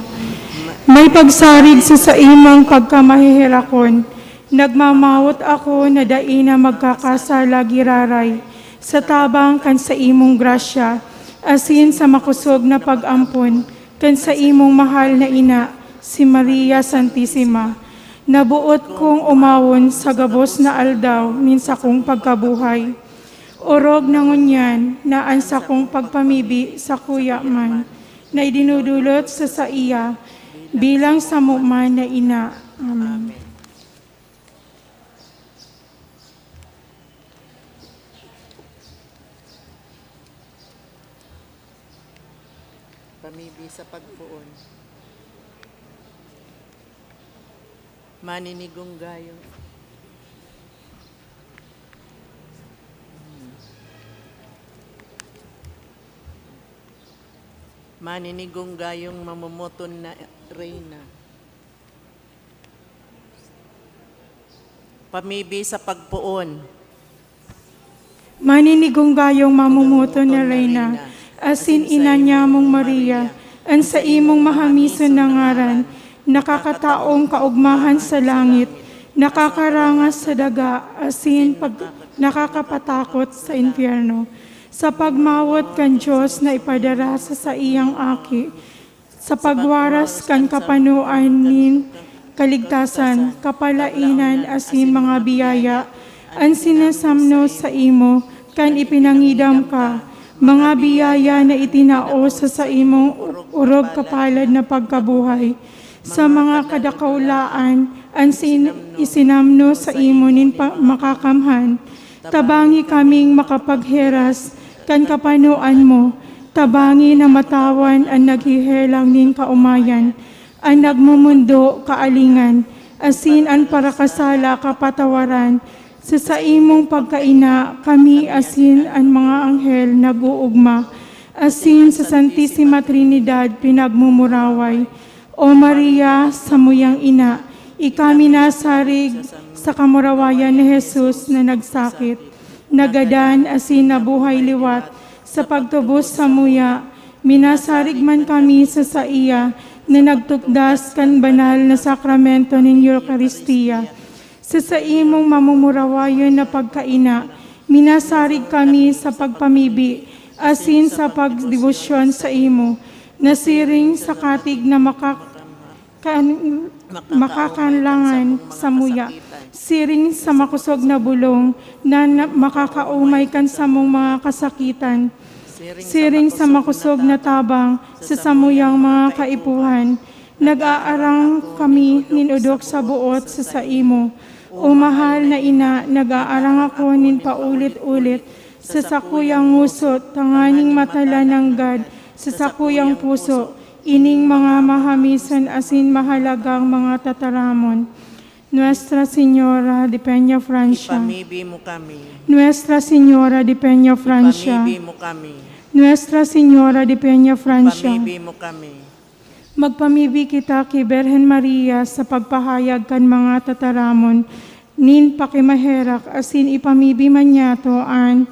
May pagsarig sa saimong pagkamaheherakon, nagmamawot ako na dai na magkakasala giraray, sa tabang kan saimong grasya, asin sa makosog na pag-ampon kan saimong mahal na ina, si Maria Santisima, na boot kong omawon sa gabos na aldaw nin sakong pagkabuhay. Orog na ngunyan na an sakong pagpamibi sakuya man, na idinudulot sa saiya bilang samo man na ina. Amen. Pamibi sa pagpoon. Maninigong gayo. Maninigong gayong mamomoton na reyna. Pamibi sa pagpoon. Maninigong gayong mamomoton na reyna, asin ina niya mong Maria, an saimong mahamison na ngaran, nakakataong kaogmahan sa langit, nakakarangas sa daga, asin pag-, nakakapatakot sa impyerno. Sa pagmawot kan Dios na ipadara sa saiyang Aki, sa pagwaras kan kapanoan nin kaligtasan, kapalaenan asin mga biyaya, an sinasamno saimo kan ipinangidam ka, mga biyaya na itinao sa saimong orog kapalad na pagkabuhay, sa mga kadakaulaan an sin-, isinamno saimo nin pa-, makakamhan. Tabangi kaming makapagheras kan kapanoan mo, tabangi na matawan an naghehelang nin kaomayan, an nagmomondo kaalingan, asin an parakasala kapatawaran. Sa saimong pagkaina, kami asin an mga anghel nag-oogma, asin sa Santisima Trinidad pinagmumuraway. O Maria, samuyang ina, ika minasarig sa kamurawayan ni Jesus na nagsakit, nagadan asin nabuhay liwat. Sa pagtubos samuya, minasarig man kami sa saiya na nagtukdas kan banal na sakramento nin Eukaristia. Sa saimong mamumurawayon na pagkaina, Minasarig kami sa pagpamibi asin sa pagdebosyon saimo, na siring sa katig na makak-, kan-, makakalangan samuya, siring sa makosog na bolong na, na makakaomay kan samong mga kasakitan, siring sa makosog na tabang sa samuyang mga kaipuhan. Nag-aarang kami nin odok sa boot sa saimo. O mahal na ina, nag-aarang ako nin paulit-ulit sa sakuyang ngusot, tanganing matala nanggad sa sakuyang puso ining mga mahamison asin mahalagang mga tataramon. Nuestra Señora de Peñafrancia. Ipamibi mo kami. Nuestra Señora de Peñafrancia. Ipamibi mo kami. Nuestra Señora de Peñafrancia. Ipamibi mo kami. Magpamibi kita ki Birhen Maria sa pagpahayag kan mga tataramon nin pakimaherak asin ipamibi man niyato an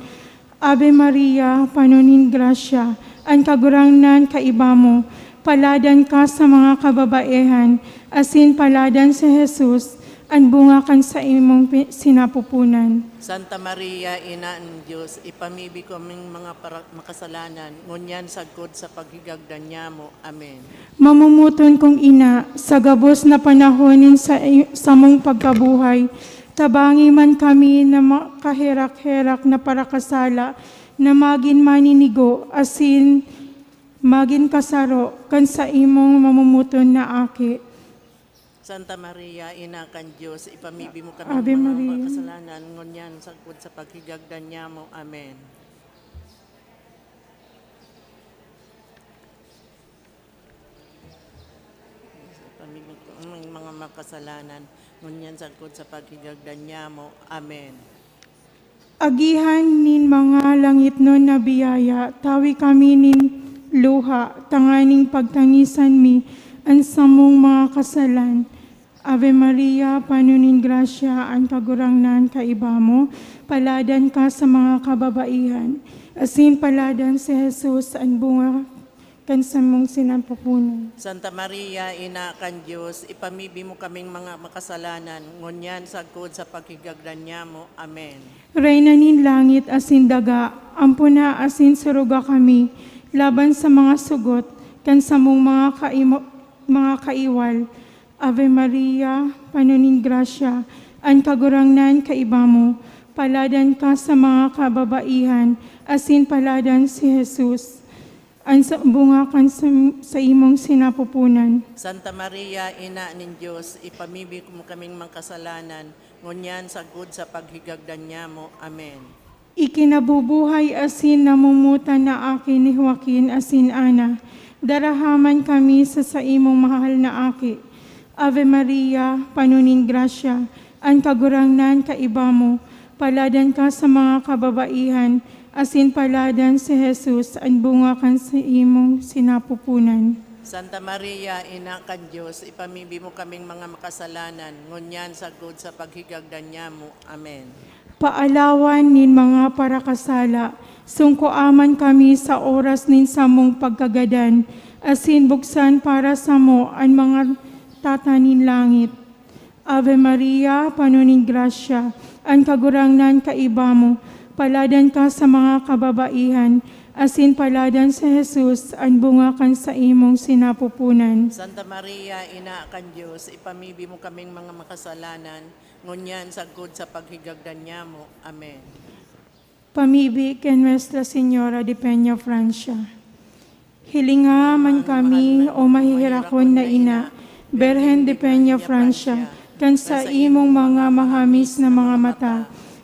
Ave Maria, pano nin grasya, an Kagurangnan kaiba mo. Paladan ka sa mga kababaehan, asin paladan si Jesus, an bunga kan saimong pi-, sinapupunan. Santa Maria, Ina nin Dios, ipamibi kaming mga para-, makasalanan, ngunyan sagkod sa paghigagdan nyamo. Amen. Mamumuton kong ina, sa gabos na panahon nin sa, samong pagkabuhay, tabangi man kami na makaherak-herak na parakasala, na magin maninigo, asin magin kasaro kan saimong mamumuton na aki. Santa Maria, Ina kan Dios, ipamibi mo kami Ave mga Maria. Makasalanan, ngunyan sagkod sa paghigagdan nyamo. Amen. Pamimig ko ang mga makasalanan, ngunyan sagkod sa paghigagdan nyamo. Amen. Agihan nin mga langitnon na biyaya, tawi kami nin luha, tanganing pagtangisan mi an samong mga kasalan. Ave Maria, pano nin grasya, an Kagurangnan kaiba mo. Paladan ka sa mga kababaihan, asin paladan si Jesus, an bunga kan samong sinapupunan. Santa Maria, Ina kan Dios, ipamibi mo kaming mga makasalanan, ngunyan sagkod sa paghigagdan nyamo. Amen. Reyna nin langit asin daga, ampona asin suruga kami laban sa mga sugot kan samong mga kaimo-, mga kaiwal. Ave Maria, pano nin grasya, an Kagurangnan kaiba mo. Paladan ka sa mga kababaihan, asin paladan si Jesus, an sa-, bunga kan sa-, saimong sinapupunan. Santa Maria, Ina nin Dios, ipamibi mo kaming makasalanan, ngunyan sagkod sa paghigagdan nyamo. Amen. Ikinabubuhay asin namumutan na aki ni Joaquin asin Ana, daraha man kami sa saimong mahal na aki. Ave Maria, pano nin grasya, an Kagurangnan kaiba mo. Paladan ka sa mga kababaihan, asin paladan si Jesus, an bunga kan saimong sinapupunan. Santa Maria, Ina kan Dios, ipamibi mo kaming mga makasalanan, ngunyan sagkod sa paghigagdan nyamo. Amen. Paalawan nin mga parakasala, sungkoa man kami sa oras nin samong pagkagadan, asin buksan para samo an mga tata nin langit. Ave Maria, pano nin grasya, an Kagurangnan kaiba mo. Paladan ka sa mga kababaihan, asin paladan si Jesus, an bunga kan saimong sinapupunan. Santa Maria, Ina kan Dios, ipamibi mo kaming mga makasalanan, ngunyan sagkod sa paghigagdan nyamo. Amen. Pamibi kan Nuestra Señora de Peñafrancia. Hilinga man kami, o maheherakon na ina, Birhen de Peñafrancia, kan saimong mga mahamis na mga mata,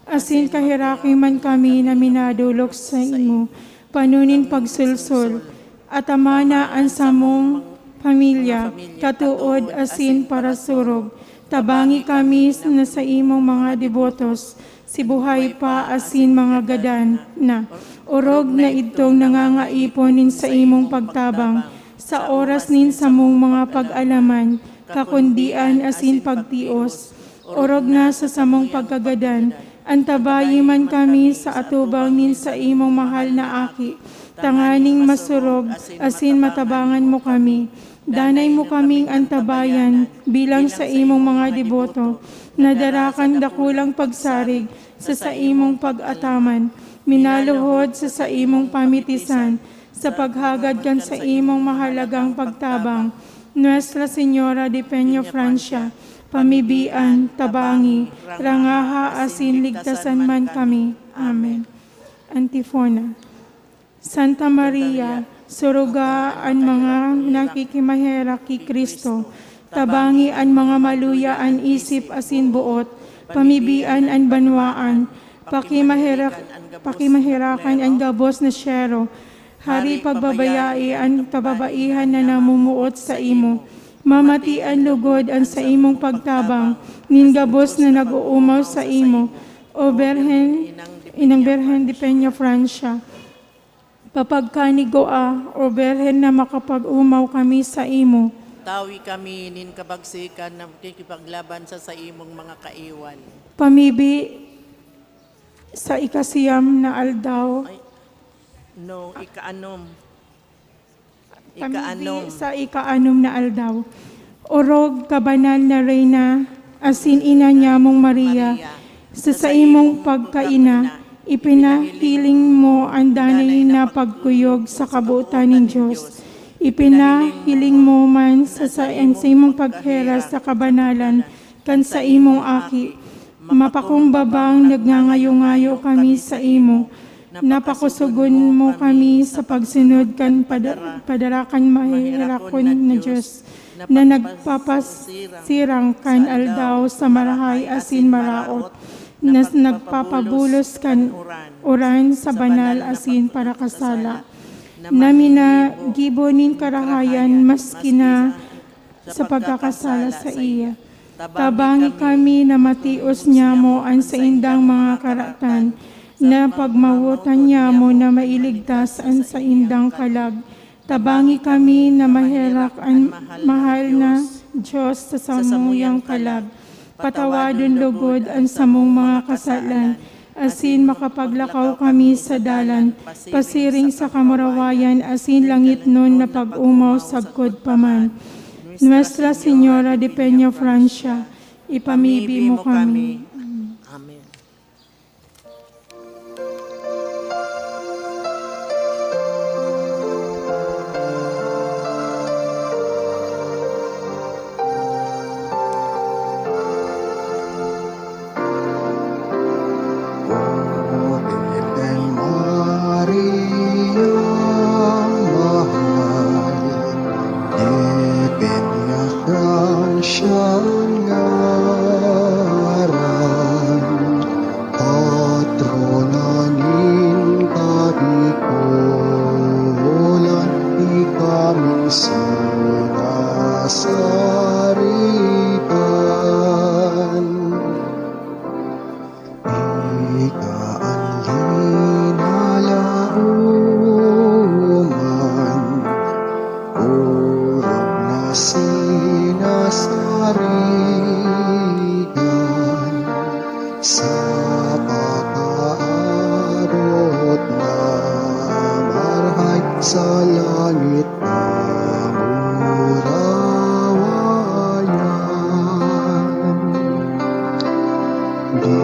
asin kaheraki man kami na minadolok saimo, pano nin pagsulsol, atamana an samong pamilya, katood asin parasurog. Tabangi kami na saimong mga debotos, si buhay pa asin mga gadan na, orog na idtong nangangaipon nin saimong pagtabang, sa oras nin samong mga pag-alaman, kakundian asin pagtios. Orog na sa samong pagkagadan, antabayi man kami sa atubang nin saimong mahal na Aki, tanganing masurog asin matabangan mo kami. Danay mo kaming antabayan bilang saimong mga deboto, na dara kan dakulang pagsarig sa saimong pag-ataman, minaluhod sa saimong pamitisan, sa paghagad kan saimong mahalagang pagtabang, Nuestra Señora de Peña Francia, pamibian, tabangi, rangaha asin ligtasan man kami. Amen. Antifona. Santa Maria, suruga an mga nakikimaherak ki Cristo, tabangi an mga maluya an isip asin boot, pamibian an banwaan, pakimaherak-, pakimaherakan an gabos na syero, hari pagbabayai an kababaihan na namumuot sa imo, mamati an lugod an saimong pagtabang nin gabos na nag-uumaw sa imo, O Birhen, Inang Birhen de Peña Francia. Papagkanigua, O Birhen na makapag-omaw kami sa imo. Tawi kami nin kabagsikan na makikipaglaban sa saimong mga kaiwan. Pamibi sa ikasiyam na aldaw. Ay, no, ikaanom. Pamibi ikaanom. Sa ikaanom na aldaw. Orog, kabanal na Reyna, asin ina nyamong Maria, sa saimong pagkaina, ipinahiling mo an danay na pagkuyog sa kabotan nin Dios. Ipinahiling mo man sa, sa, an saimong pagheras sa kabanalan kan saimong Aki, mapakumbabang nagngangayo-ngayo kami sa imo, napakusugon mo kami sa pagsunod kan pada-, padarakan maheherakon na Dios, na nagpapasirang kan aldaw sa marahay asin maraot, na nagpapabulos kan uran sa banal asin parakasala, na minagibo nin karahayan maski na sa pagkakasala saiya. Tabangi kami na matios nyamo an saindang mga karatan, na pagmawotan nyamo na mailigtas an saindang kalag. Tabangi kami na maherak an mahal na Dios sa samuyang kalag. Patawadon lugod an samong mga kasalan, asin makapaglakaw kami sa dalan pasiring sa kamurawayan asin langitnon na pag-omaw sagkod pa man. Nuestra Señora de Peña Francia, ipamibi mo kami. Amen. O Birhen Maria, mahal, de Peña Francia an ngaran, patrona nin kabikolan, ika mi sinasaritan. Ika an linalaoman, orog na sinasarigan, sa pakaabot na marahay sa langit. Kamurawayan. Di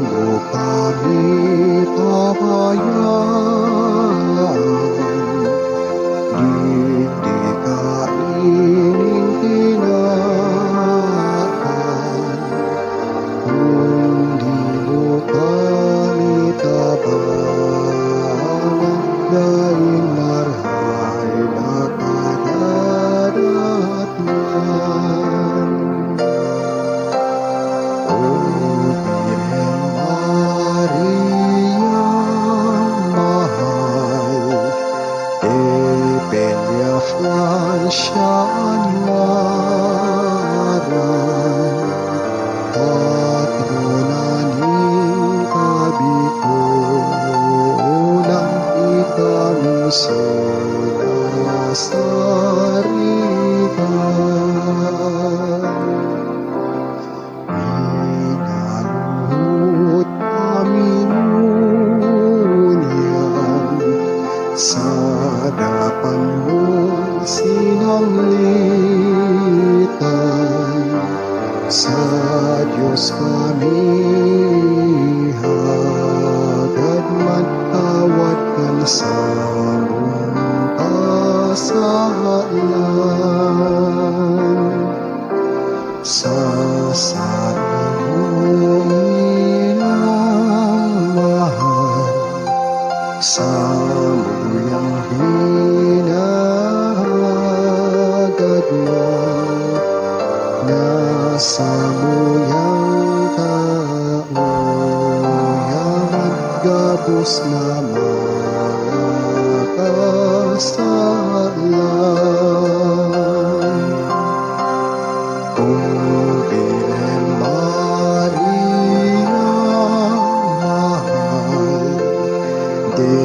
mo kami pabayaan, digdi ka ining tinawan. Kung di mo kami tabangan, daing marahay na kadadatnan. O Birhen Maria, mahal, de Peña Francia an ngaran, patrona nin kabikolan, ika Samong kasalan sa samong inang mahal, samuyang hinagad man na samuyang kauyang gabos na mga kasalan. O Birhen Maria, mahal, de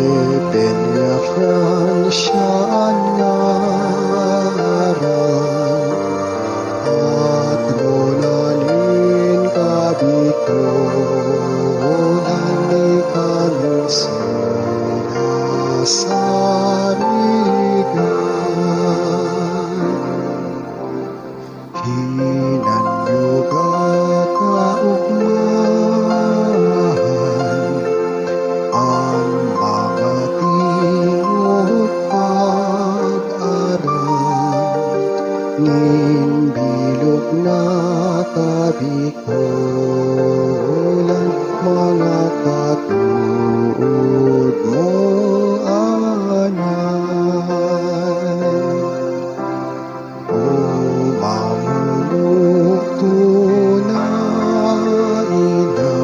Peñafrancia an ngaran, patrona nin kabikolan, ni kami sinasarigan. Hinanyuga kaugmahan an mga tingog pag-aram nin bilog na kabikolan, mga katood mo anay. O mamumugto na ina,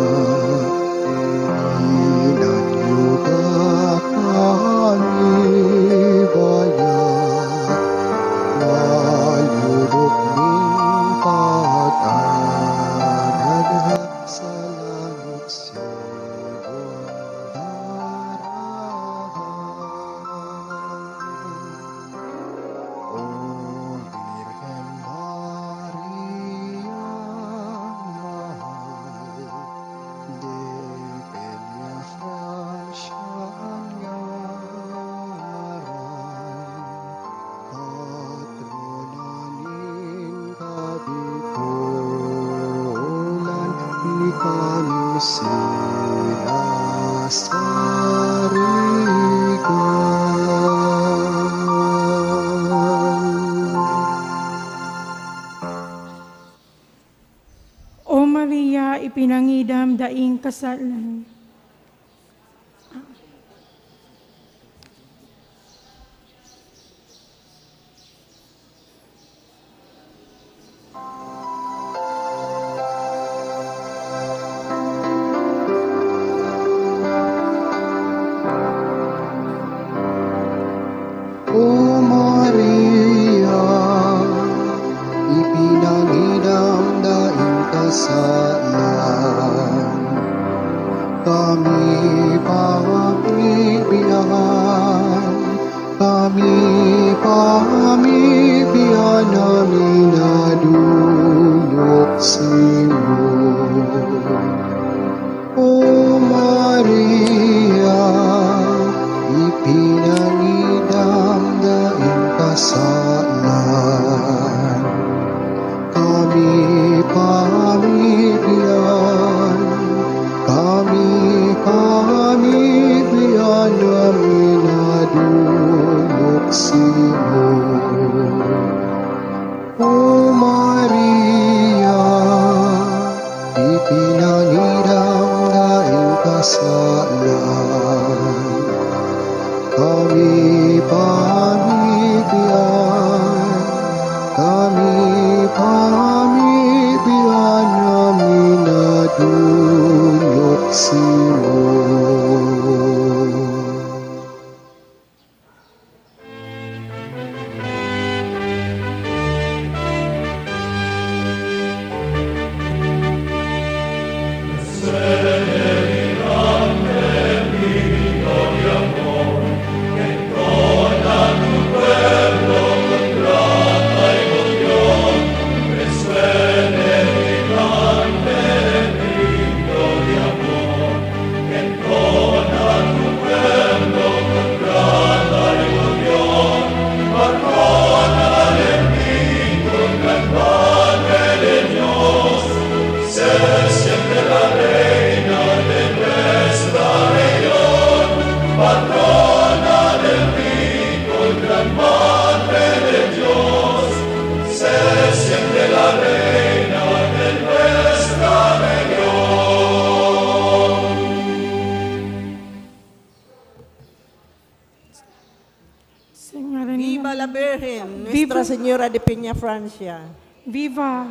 hinanyuga kami bayat, malurok nin pag-aganhan sa langit. O Birhen Maria, mahal, de Peñafrancia an ngaran, patrona nin kabikolan, ni kami sinasarigan. O Maria, ipinangidam daing kasalan. O Maria, ipinangidam daing kasalan. Viva la Virgen, Nuestra Viva. Señora de Peña Francia. Viva!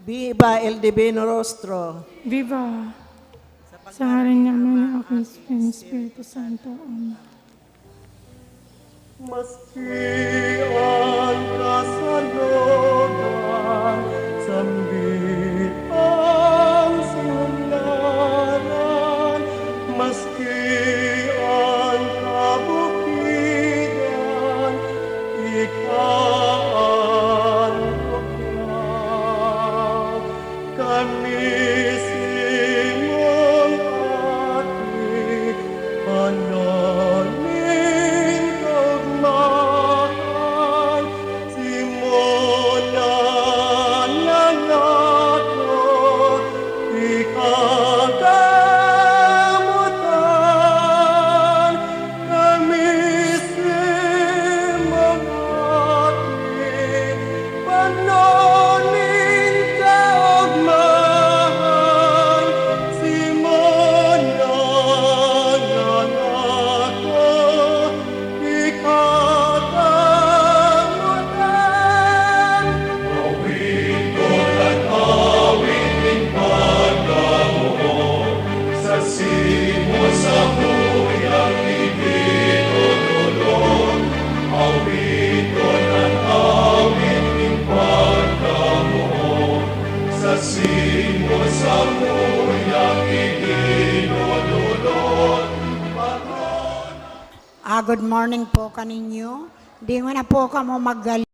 Viva el Divino Rostro. Viva! Sa ngaran niya, Ama, Anak, Espiritu Santo. Amen. Maski ang kasalogan, sambit ang sunglanan, maski ang kabukidan, ika an bugyaw. Kami simong aki, panon nin kaogmahan, simon na nangako, ikakamutan. Kami simong aki, panon nin kaogmahan, simon na nangako, ikakamutan. Awit ko an awit nin pagkamoot, sa simo samuyang idinodolot. Awit ko an awit nin pagkamoot, sa simo samuyang idinodolot. Ah, good morning po kaninyo. Di na po kamo maggali.